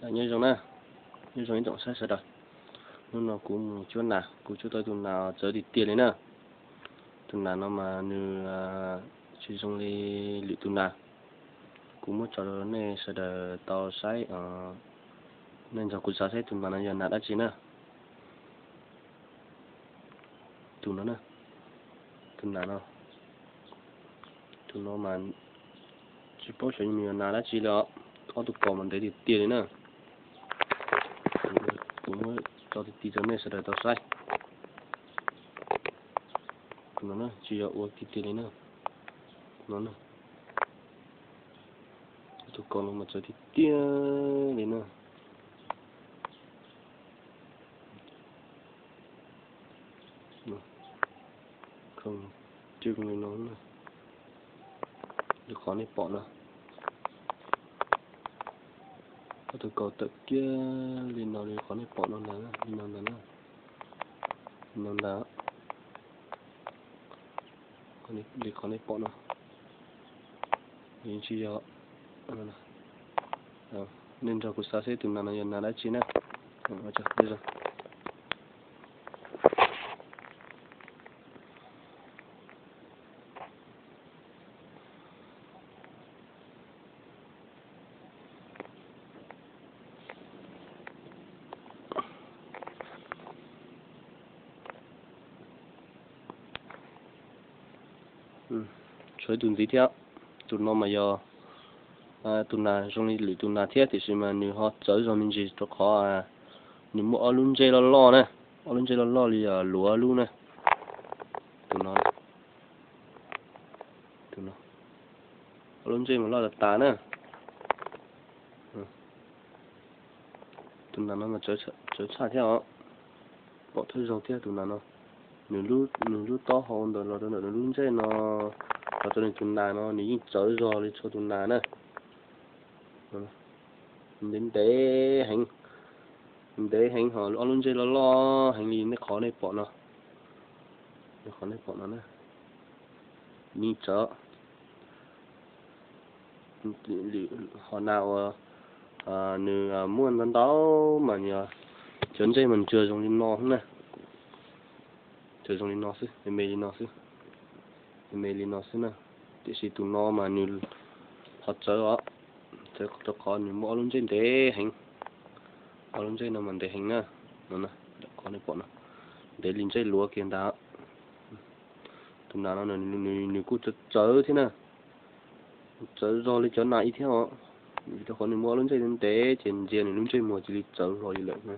Nyob zoo na, nyob zoo ib tsoom saib sawv daws. Hnub no kuv mus cuab nas, kuv cuab tau tus nas txawv tiag tiag li na. Tus nas no mas nws tsis zoo li lwm tus nas. Kuv muab tso rau nej sawv daws tau saib, nej nrog kuv xav saib tus nas no yog nas dab tsi na. Tus no, tus nas no, tus no mas tsis paub xyov nws yog nas dab tsi li os. Ob tug kaus mas ntev tiag tiag li na. Kuv muab tso ti ti rau nej sawv daws tau saib. Tus no tsis yog ua tiag tiag li na. No, ob tug kaus no mas txawv tiag tiag li na. Khoom cwj li no, li qhov nej pom no. Ob tug kaus tawm kiag li no li qhov nej pom no ntag, li no ntag na. Li no ntag. Li qhov nej pom no, nws tsis yog. Nej nrog kuv xav seb tus nas no yog nas dab tsi na. Tshuav ib tug ntxiv thiab. Tus no mas yog tus nas zoo li lwm tus nas thiab, tiam sis mas nws ho txawv zog me ntsis rau qhov nws muaj ob lub ntsej loj loj na, ob lub ntsej loj loj li luav lub na. Tus no, tus no, ob lub ntsej mas loj tas tas na. Tus nas no mas txawv tshaj thiab os. Pom thawj zaug thiab tus nas no. Nws lub taub hau ntawd los rau ntawm nws lub ntsej no, los rau nws tus nas no nws yeej txawv zog li txhua tus nas na. Ntev ntev heev, ntev heev ho ob lub ntsej loj loj heev li nej qhov nej pom no. Qhov nej pom no na, yeej txawv. Ho nas uas nws muaj ntau ntau mas cov ntsej mas nws tsuas zoo li no xwb na. Tsuas zoo li no xwb, me me li no xwb, me me li no xwb na. Tiam sis tus no mas nws ho txawv os, txawv rau qhov nws muaj ob lub ntsej ntev heev. Ob lub ntsej no mas ntev heev na, no, qhov nej pom no, ntev li ntsej luav kiag ntag. Tus nas no nws kuj txawv txawv thiab na, txawv zog li cov nas ib thiab os. Vim rau qhov nws muaj ob lub ntsej ntev ces ntsia nws lub ntsej muag cia li txawv zog li lawm na.